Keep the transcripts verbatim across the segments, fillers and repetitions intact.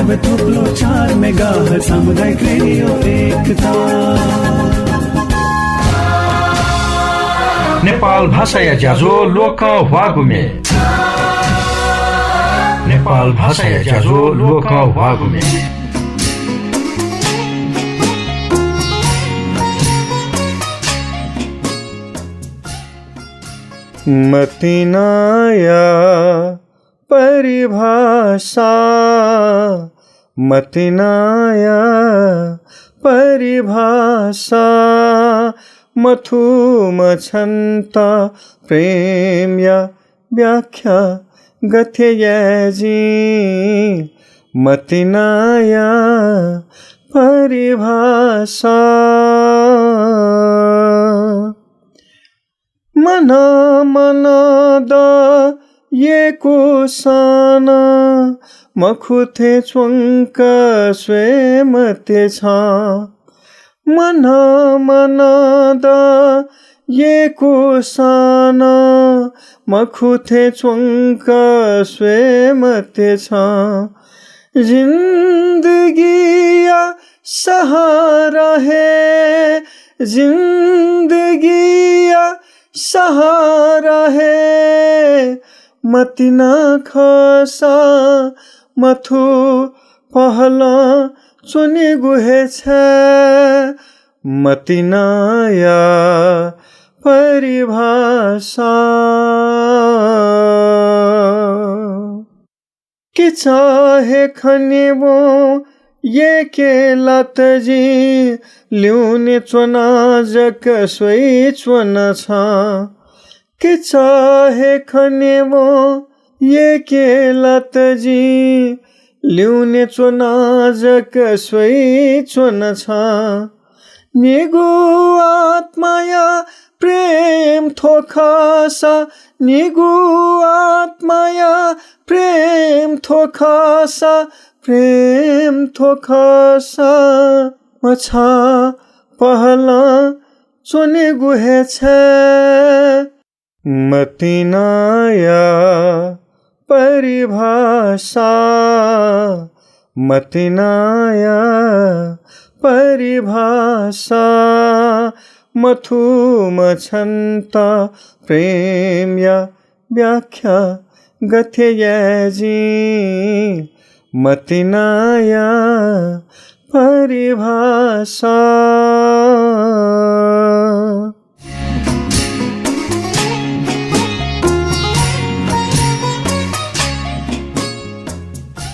थुप्लो चार मेगाहर्ट्ज सामुदायिक रेडियो एकता। नेपाल भाषाया ज्याझ्वः ल्वकं ह्वागुमे। नेपाल भाषाया ज्याझ्वः ल्वकं ह्वागुमे। मतिनाया परिभाषा, मतिनाया परिभाषा, मथूम्ह छन्त प्रेमया व्याख्या गथे याये जिं? मतिनाया परिभाषा। मन मन द येकु सान, मखु थें च्वंक स्वये मते छ। मन मन द येकु सान, मखु थें च्वंक स्वये मते छ। जिन्दगीया सहारा हे, जिन्दगीया सहारा हे, मतिना खःसा मथु पहलं च्वनेगु हे छाय्। मतिनाया परिभाषा। किचा हे खनेवं येके लात जिं, ल्यूने च्वना जक स्वइच्वन छं। किचा हे खनेवं येके लात जिं, ल्यूने च्वना जक स्वइच्वन छं। निगू आत्माया प्रेम थ्व खःसा, निगू आत्माया प्रेम थ्व खःसा, प्रेम थ्व खःसा, मछाः पहलं च्वनेगु हे छाय्। मतिनाया परिभाषा, मतिनाया परिभाषा, मथूम्ह छन्त प्रेमया व्याख्या गथे याये जिं? मतिनाया परिभाषा।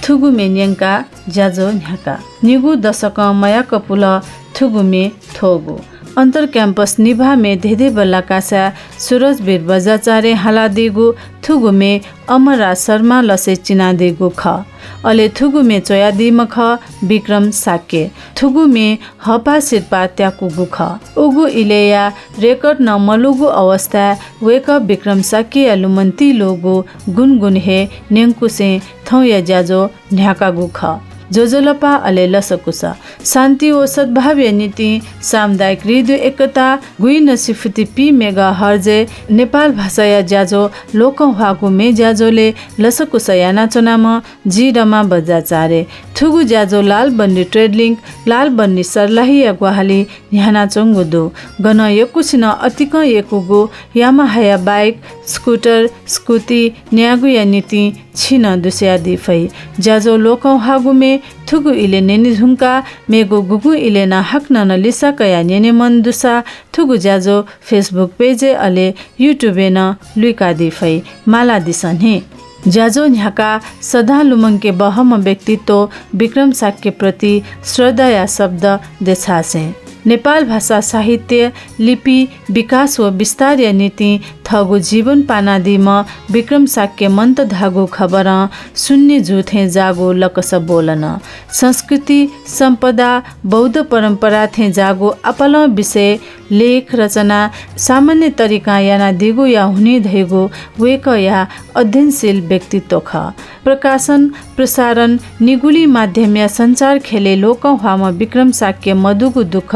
थुगु म्ये न्यंकाः ज्याझ्वः न्ह्याका। निगू दशकं मयाक पुल थुगु म्ये थ्वःगु। अन्तर क्याम्पस निभाः म्ये धेधेबल्ला कासाय् सुरजवीर बज्राचार्यं हालादीगु थुगु म्ये अमरराज शर्मां लसय् चिनादीगु खः। अले थुगु म्ये च्वयादीम्ह खः विक्रम शाक्य। थुगु म्ये हःपाः सिरपाः त्याकूगु खः। उगु इलय्‌या रेकर्ड नं मलूगु अवस्थाय् वय्‌कः विक्रम शाक्यया लुमन्ति लूगु गुनगुन हे न्यंकुसें थौंया ज्याझ्वः न्ह्याकागु खः। ज्वजलपा अले लसकुस। शान्ति व सद्भावया निंतिं सामुदायिक रेडियो एकता गुइनसिफुति पी मेगाहर्जय् नेपाल भाषाया ज्याझ्वः ल्वकं ह्वाःगु म्ये ज्याझ्वलय् लसकुस यानाच्वनाम्ह जि रमा बज्राचार्य। थुगु ज्याझ्वः लालबन्दी ट्रेडलिंक, लालबन्दी सर्लाहीया ग्वाहालिं न्ह्यानाच्वंगु दु। गनं यक्वसिनं अतिकं यय्‌कूगु यामाहाया बाइक, स्कुटर, स्कुटी न्यायेगुया निंतिं छिं नं दुस्यादी फइ। ज्याझ्वः ल्वकं ह्वाःगु म्ये थुगु इलय् न्यने धुंकाः मेगु गुगुं इलय् नं हाकनं नं लिसा कयाः न्यने मन दुसा थुगु ज्याझ्वः Facebook पेजय् अले YouTube-य् नं लुइकादी फइ। मालादिसँ न्हे। ज्याझ्वः न्ह्याकाः सदां लुमंके बहःम्ह व्यक्तित्व विक्रम शाक्यप्रति श्रद्धाया शब्द देछासें। नेपाल भाषा साहित्य, लिपि, विकास व विस्तारया निंतिं थःगु जीवन पानादीम्ह विक्रम शाक्य मन्त धाःगु खबरं शून्य जू थें जाःगु लकस ब्वलन। संस्कृति, सम्पदा, बौद्ध परम्परा थें जाःगु आपालं विषय लेख रचना सामान्य तरिकां यानादीगुया हुनिं धइगु वय्‌कःया अध्ययनशील व्यक्तित्व खः। प्रकाशन, प्रसारण, निगुलिं माध्यमया सञ्चार ख्यलय् लोकंह्वाःम्ह विक्रम शाक्य मदुगु दुःख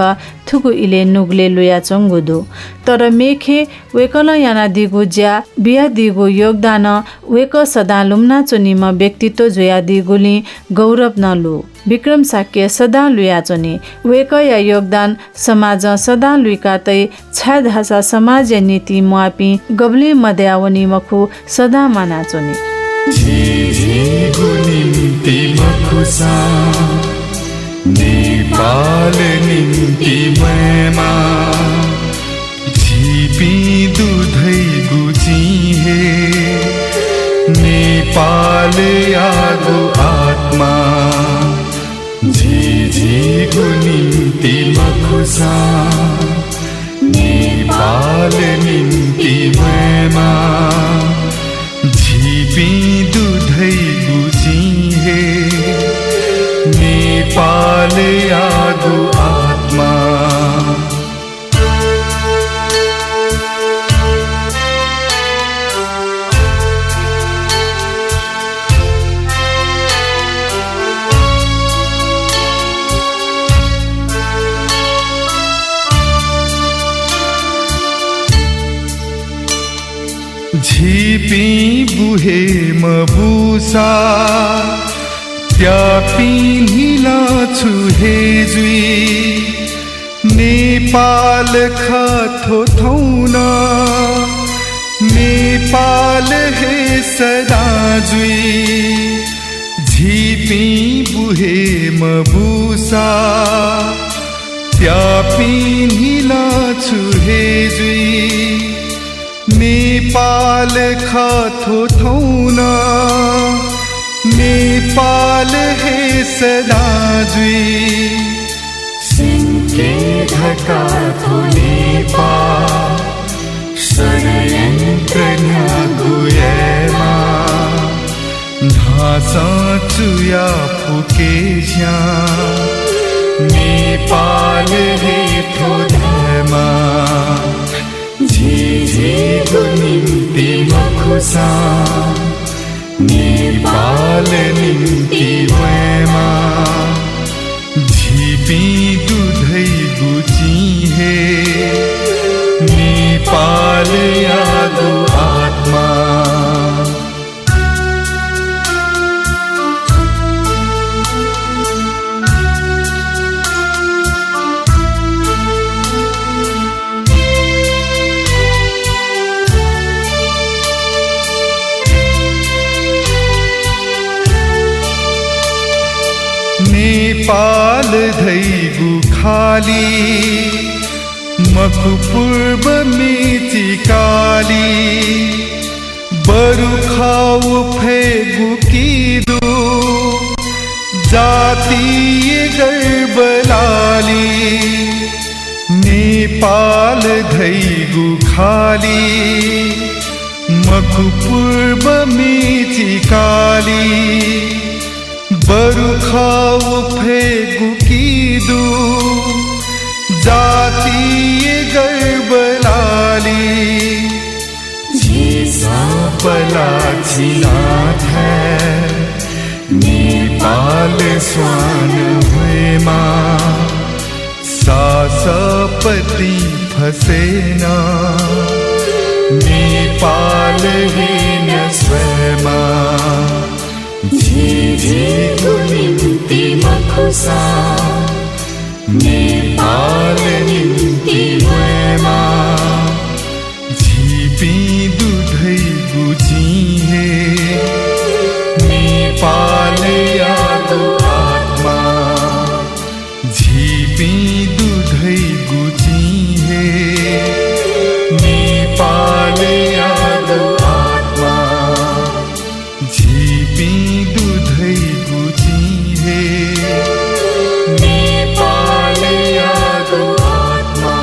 थुगु इलय् नुगलय् लुयाच्वंगु दु। तर मेखे वय्कलं यानादीगु ज्या, बियादीगु योगदानं वय्कः सदां लुमनाच्वनीम्ह व्यक्तित्व जुयादीगुलिं गौरव नं लु। विक्रम शाक्य सदां लुयाच्वनी। वय्कःया योगदान समाजं सदां लुइका तइ, छाय्धाःसा समाजया निंतिं म्वाःपिं गबलें मदयावनी मखु, सदां म्वानाच्वनी। झीझीगु निंतिं मखुसां नेपाल निंतिं म्वायेमा। झीपिं दु धइगु चिं हे नेपालयागु आत्मा। झीझीगु निंतिं मखुसां नेपाल निंतिं म्वायेमा। झीपिं दु धइगु चिं हे नेपालयागु आत्मा। झीपिं बु हे मबूसा, त्यापिं न्हिलं छु हे जुइ? नेपाल खः थ्व थौं नं, नेपाल हे सदां जुइ। झीपिं बु हे मबूसा, त्यापिं न्हिलं छु हे जुइ? नेपाल खः थ्व थौं नं, नेपाल हे सदां जुइ। सिंके धकाः थ्व नेपाः षड्यन्त्र न्ह्यागु यायेमा। न्हासं चुया फुकेस्यां नेपाल हे थ्व धायेमा। झीझीगु निंतिं मखुसां नेपाल निंतिं म्वायेमा। झीपिं दु धइगु चिं हे नेपालयागु आत्मा। नेपाल धइगु खालि मखु पूर्व मेची कालि, बरु खः व फय् गुकी दु जातीय गर्व लालि। नेपाल धइगु खालि मखु पूर्व मेची कालि, बरु खः व फय् गुकी दु जातीय गर्व लालि। झीसं पलाः छिनाथाय् नेपाल स्वान ह्वयेमा। सासःपतिं फसय् नं नेपाल हे नस्वयेमा। झीझीगु निंतिं मखुसां नेपाल निंतिं म्वायेमा। झीपिं दु धइगु चिं हे नेपालयागु आत्मा। झीपिं दु धइगु चिं हे नेपालयागु आत्मा। झीपिं दु धइगु चिं हे नेपालयागु आत्मा।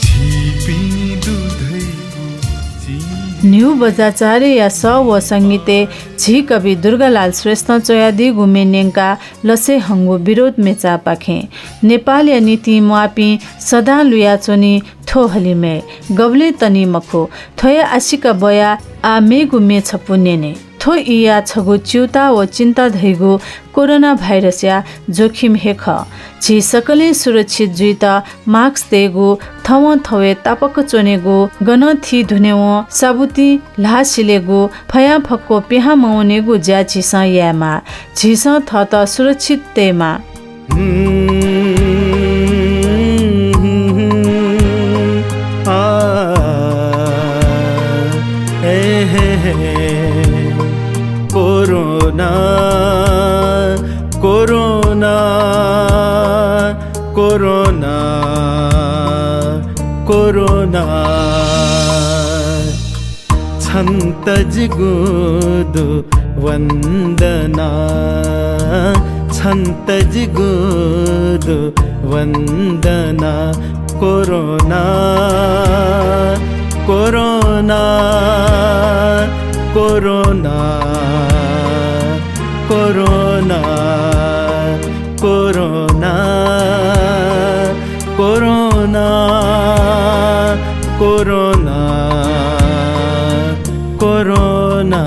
झीपिं दु धइगु चिं। न्ह्यू बज्राचार्यया सः व संगीतय् झी कवि दुर्गालाल श्रेष्ठं च्वयादीगु म्ये न्यंकाः लसय् हंगु विरोध मेचाःपाखें नेपालया निंतिं म्वाःपिं सदां लुयाच्वनी थ्व हलिमय् गबलें तनी मखु। थ्वया आशिका ब्वयाः आः मेगु म्ये छपु न्यने। थ्व ईया छगू च्यूताः व चिन्ता धइगु कोरोना भाइरसया जोखिम हे खः। झी सकलें सुरक्षित जुइत मास्क तयेगु, थवं थवय् तापाक च्वनेगु, गनं थी धुनेवं साबुतिं ल्हाः सिलेगु, फयाफक्व पिहां मवनेगु ज्या झीसं यायेमाः। झीसं थःत सुरक्षित तयेमाः। Corona, corona, corona, corona. छन्त जिगु दु वन्दना, छन्त जिगु दु वन्दना। Corona, corona, corona, corona, corona, corona, corona, corona.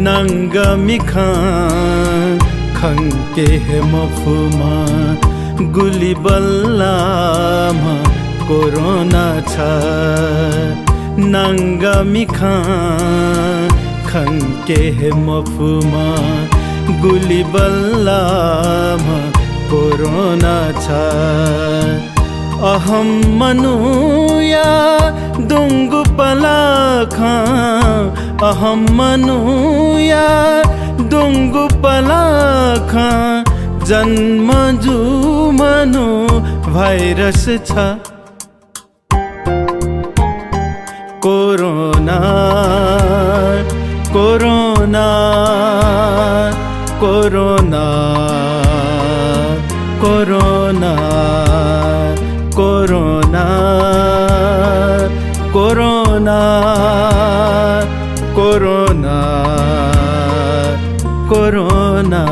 नांगा मिखां खंके हे मफुमा, गुलि बल्लाम्ह कोरोना छ। नांगा मिखां खंके हे मफुमा, गुलि बल्लाम्ह कोरोना छ। अहं मनूया दुंगु पलाखं, अहं मनूया दुंगु पलाखं जन्म जूम्ह नु भाइरस छ। Corona, corona, corona, corona, corona, corona, corona, corona.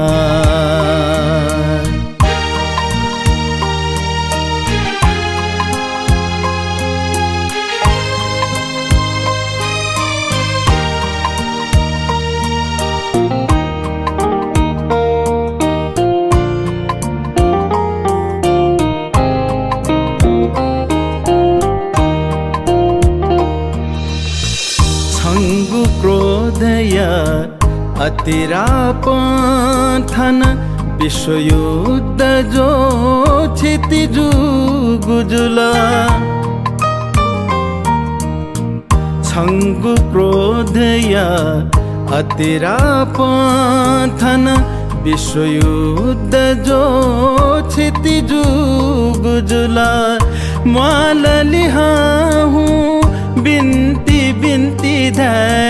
छंगु क्रोधया अतिरापं थन विश्वयुद्ध ज्वः क्षिति जूगु जुल। छंगु क्रोधया अतिरापं थन विश्वयुद्ध ज्वः क्षिति जूगु जुल। म्वाःल लिहां हुँ बिन्ति बिन्ति धाये,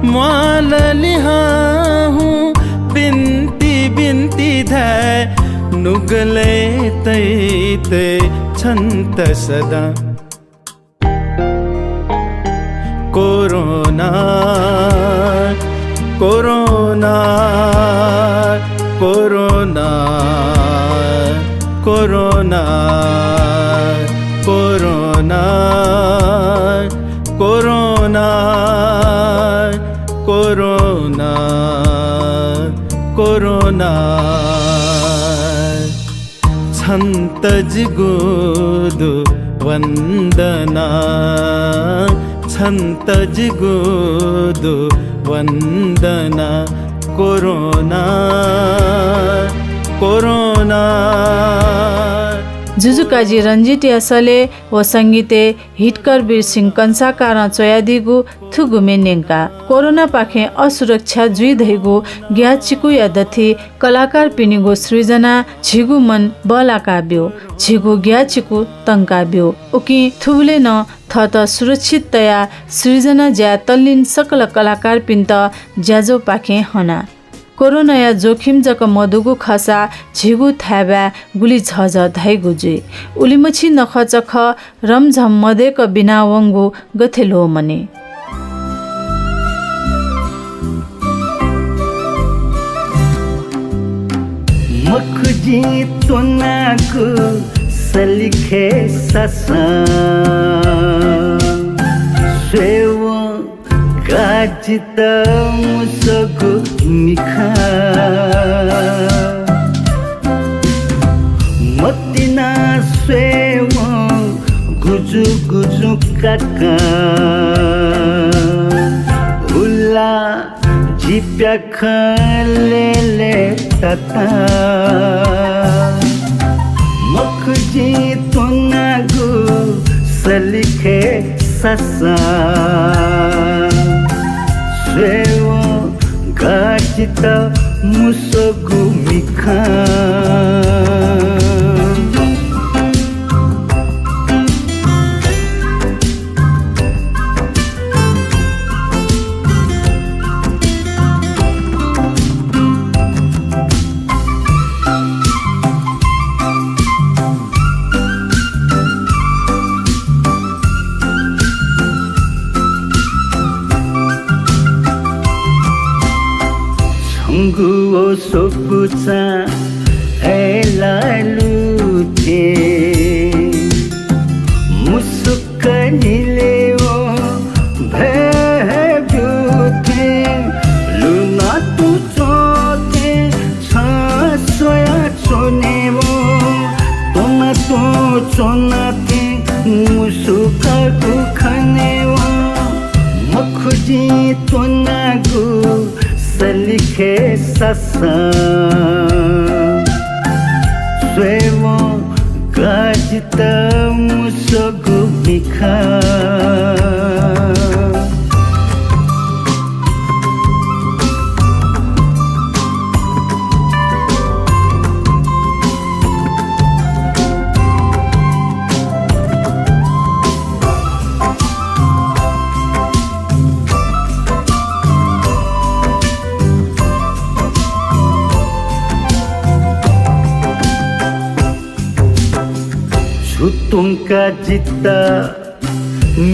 म्वाःल लिहां हुँ बिन्ति बिन्ति धाये, नुगलय् तइ तइ छन्त सदां। Corona, corona, corona, corona, corona, corona, corona, corona. छन्त जिगु दु वन्दना, छन्त जिगु दु वन्दना। Corona, corona. जुजुकाजी रंजितया सलय् व संगीतय् हितकरवीर सिंह कंसाकारं च्वयादीगु थुगु म्ये न्यंका। कोरोनापाखें असुरक्षा जुइ धइगु ग्याःचिकुया दथुइ कलाकारपिनिगु सृजना झीगु मन बहलाका ब्यु, झीगु ग्याःचिकु तंका ब्यु। उकिं थुबलय् नं थःत सुरक्षित तयाः सृजना ज्याय् तल्लिन सकल कलाकारपिन्त ज्याझ्वःपाखें हना। कोरोनाया जोखिम जक मदुगु खःसा झीगु थाय्‌बाय् गुलि झःझः धइगु जुइ। उलिमछि नखःचखः रमझम मदय्‌क बिनावंगु गथे ल्वःमनी। मखुजिं त्वनागु सलिखय् सासं स्वयेवं गाः जितः मुसःगु मिखां। मतिना स्वयेवं गुजुगुजु काकां। हुला जि प्याखं लय्‌लय्‌तातां। मखुजिं त्वनागु सलिखय् सासं स्वयेवं गाः जितः मुसःगु मिखां। छंगु व स्वपुचां अय्‌लाः लुथें मुसुक निलेवं भय् ब्यूथें लुना तुं च्वंथें छं स्वया च्वनेवं त्वना तुं च्वनाथें मुसुकागु खनेवं मखुजिं त्वनागु सलिखय् सासं स्वयेवं गाः जितः मुसःगु मिखां। छु त्वंका जितः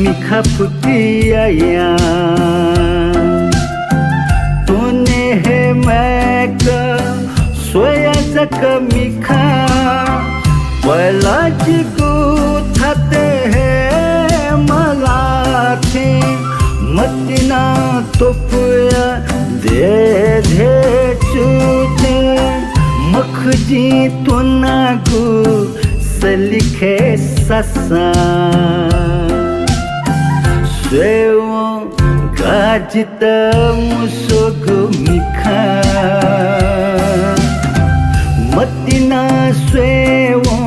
मिखा फुतियायां। त्वने हे माय्‌क स्वया जक मिखा पला जिगु थातय् हे मलाथें मतिना त्वपुया धेधे चुथें मखुजिं त्वनागु सलिखय् सासं स्वयेवं गाः जितः मुसःगु मिखां। मतिना स्वयेवं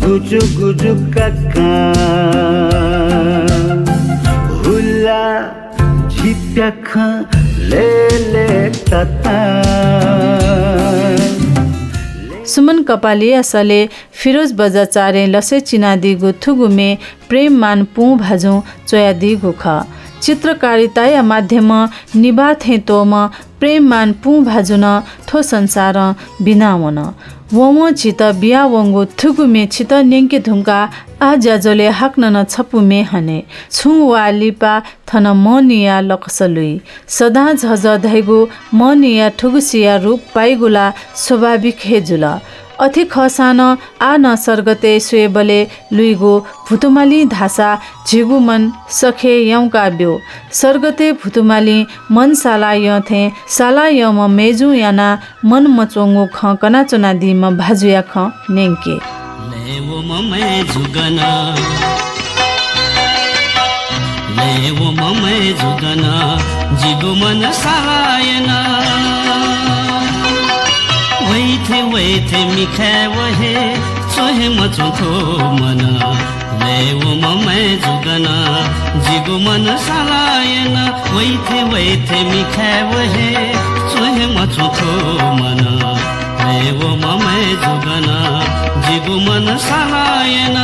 गुजुगुजु काकां। हुला जि प्याखं लय्‌लय्‌तातां। सुमन कपालीया सलय् फिरोज बज्राचार्यं लसय् चिनादीगु थुगु म्ये प्रेममान पुं भाजुं च्वयादीगु खः। चित्रकारिताया माध्यमं निभाः थें त्वःम्ह प्रेममान पुं भाजु नं थ्व संसारं बिनावन। वं वं झीत बियावंगु थुगु म्ये छितः न्यंके धुंकाः आः ज्याझ्वलय् हाकनं नं छपु म्ये हने। छुं वाः लिपा थन मनिया लकस लुइ। सदां झःझः धइगु मनिया थुगुसिया रूप पाइगु ला स्वाभाविक हे जुल। अथे खःसां नं आः नं सर्गतय् स्वयेबलय् लुइगु भुतुमालिं धाःसा झीगु मन सखे याउँका ब्यू। सर्गतय् भुतुमालिं मन सालायं थें सालायंम्ह मय्जुं यानाः मन मच्वंगु खँ कनाच्वनादीम्ह भाजुया खँ न्यंके। लय् वःम्ह मय्जु गन, लय् वःम्ह मय्जु गन, जिगु मन सालायन। वइथें वइथें मिखाय् व हे च्वँ हे मच्वं थ्व मन। लय् वःम्ह मय्जु गन, जिगु मन सालायन। वइथें वइथें मिखाय् व हे च्वँ हे मच्वं थ्व मन। लय् वःम्ह मय्जु गन, जिगु मन सालायन।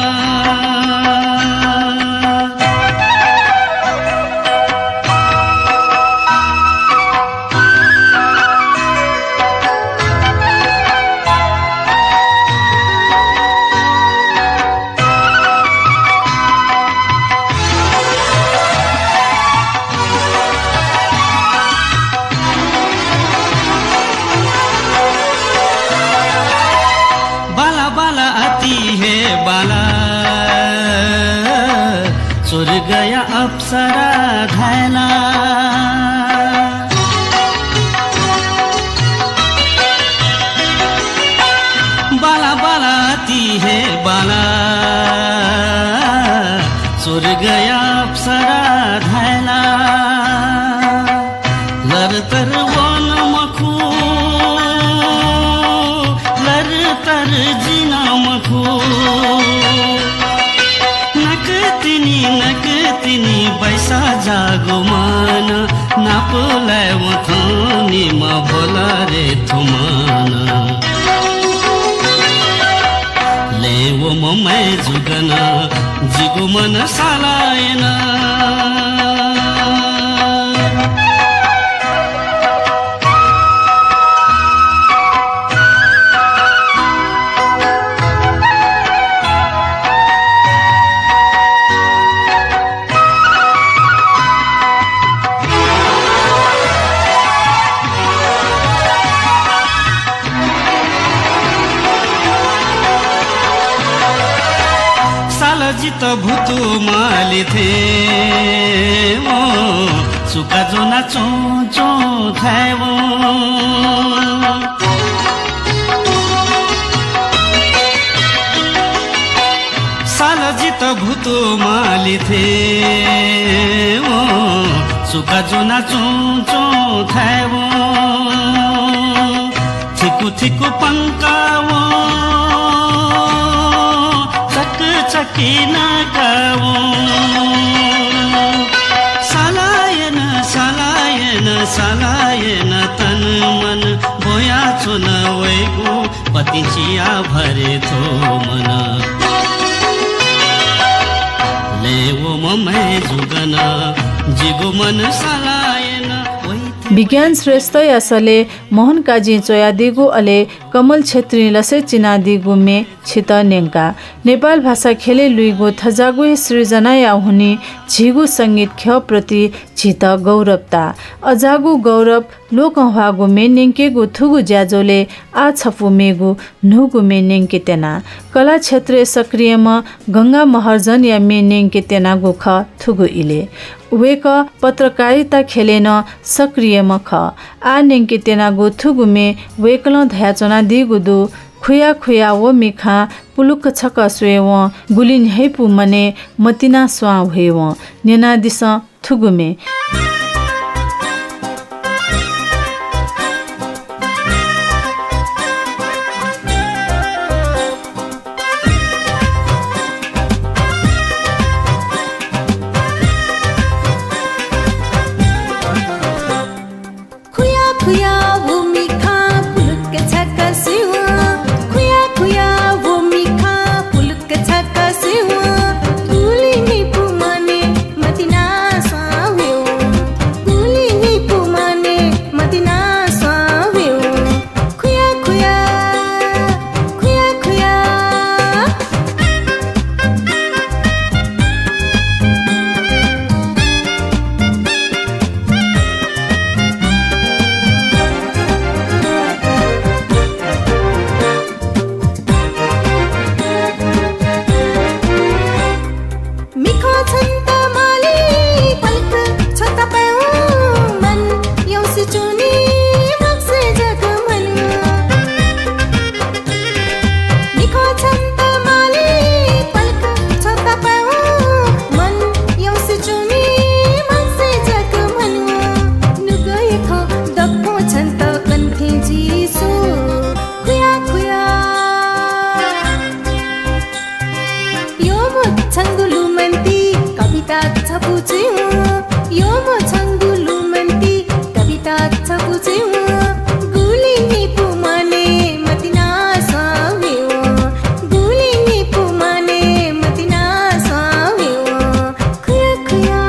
स्वर्गया अप्सरा धायेला। बाला बाला ति हे बाला, स्वर्गया अप्सरा धायेला। लरतर वन मखु, लरतर जिन मखु। नकतिनि नकतिनि बैसा जागु मान, नापलाये वथं निमा भोला रे थुमान। लँय् वःम्ह मय्जु गन, जिगु मन सालायन। साला जित भुतु माली थें वं, सुका ज्वना च्वं च्वं धायेवं। साला जित भुतु माली थें वं, सुका ज्वना च्वं च्वं धायेवं। थिकु थिकु पंकावं, चकचकी नाकावं। सालायन, सालायन, सालायन, तन मन ब्वयाच्वन वइगु पतिंचिया भरे थ्व मन। लँय् वःम्ह मय्जु गन, जिगु मन सालायन वइ थें। विज्ञान श्रेष्ठया सलय् मोहन काजीं च्वयादीगु, अले कमल छेत्रीं लसय् चिनादीगु म्ये छितः न्यंका। नेपाल भाषा ख्यलय् लुइगु थज्याःगु हे सृजनाया हुनिं झीगु संगीत ख्यःप्रति झीत गौरव ताः। अज्याःगु गौरव लोकंह्वाःगु म्ये न्यंकेगु थुगु ज्याझ्वलय् आः छपु मेगु न्हूगु म्ये न्यंके त्यना। कला क्षेत्रय् सक्रियम्ह गंगा महर्जनया म्ये न्यंके त्यनागु खः थुगु इलय्। वय्कः पत्रकारिता ख्यलय् नं सक्रियम्ह खः। आः न्यंके त्यनागु थुगु म्ये वय्कलं धयाच्वनादीगु दु, खुया खुया व मिखां पुलुक्क छकः स्वयेवं, गुलि न्ह्यइपु मनय् मतिना स्वां ह्वयेवं। न्यनादिसँ थुगु म्ये। खुया खुया व मिखां पुलुक्क छकः स्वयेवं। खुया खुया व मिखां पुलुक्क छकः स्वयेवं। गुलि न्ह्यइपु मनय् मतिना स्वां ह्वयेवं। गुलि न्ह्यइपु मनय् मतिना स्वां ह्वयेवं। खुया खुया, खुया खुया। मिखा छन्त माली पलक छता पायेवं, मन यौसि चुनी मक्से जक मनु। मिखा छन्त माली पलक छता पायेवं, मन यौसि चुनी मक्से जक मनु। नुगः यखं दक्वं छन्त कन्थें जिसु। खुया खुया। यःम्ह छंगु लुमन्ति कविता छपु च्वयेवं। यःम्ह छंगु लुमन्ति कविता छपु च्वयेवं। गुलि न्ह्यइपु मनय् मतिना स्वां ह्वयेवं। गुलि न्ह्यइपु मनय् मतिना स्वां ह्वयेवं। खुया खुया।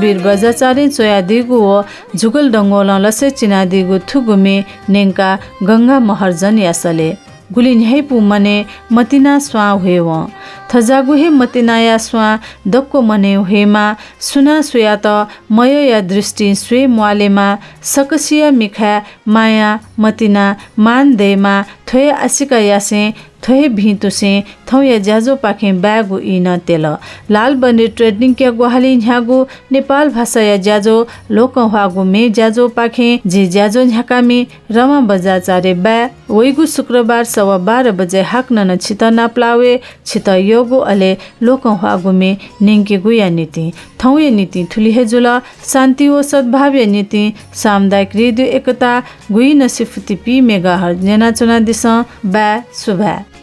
वीर बज्राचार्यं च्वयादीगु व झुगल डंगोलं लसय् चिनादीगु थुगु म्ये न्यंका गंगा महर्जनया सले। गुलि न्ह्याइपु मनय् मतिना स्वां ह्वयेवं। थज्याःगु हे मतिनाया स्वां दक्व मनय् ह्वयेमा, सुनां सुयात मयःया दृष्टिं स्वये म्वालेमा, सकसिया मिखाय् माया, मतिना, मान दयेमा, थ्व हे आशिका यासें, थ्व हे भिंतुसें थौंया ज्याझ्वःपाखें बायेगु ई नं तेल। लालबन्दी ट्रेडिङया ग्वाहालिं न्ह्याःगु नेपाल भाषाया ज्याझ्वः लोकंह्वाःगु म्ये ज्याझ्वःपाखें जि ज्याझ्वः न्ह्याकामि रमा बज्राचार्य बाय्। वइगु शुक्रबार सवा बाह्र बजे हाकनं नं छितः नापलाः वये। छितः यःगु अले लोकंह्वाःगु म्ये न्यंकेगुया निंतिं। थौंया निंतिं थुलि हे जुल। शान्ति व सद्भावया निंतिं सामुदायिक रेडियो एकता गुइनसिफुति पी मेगाहर्ज न्यनाच्वनादिसँ। बाय्, सुभाय्।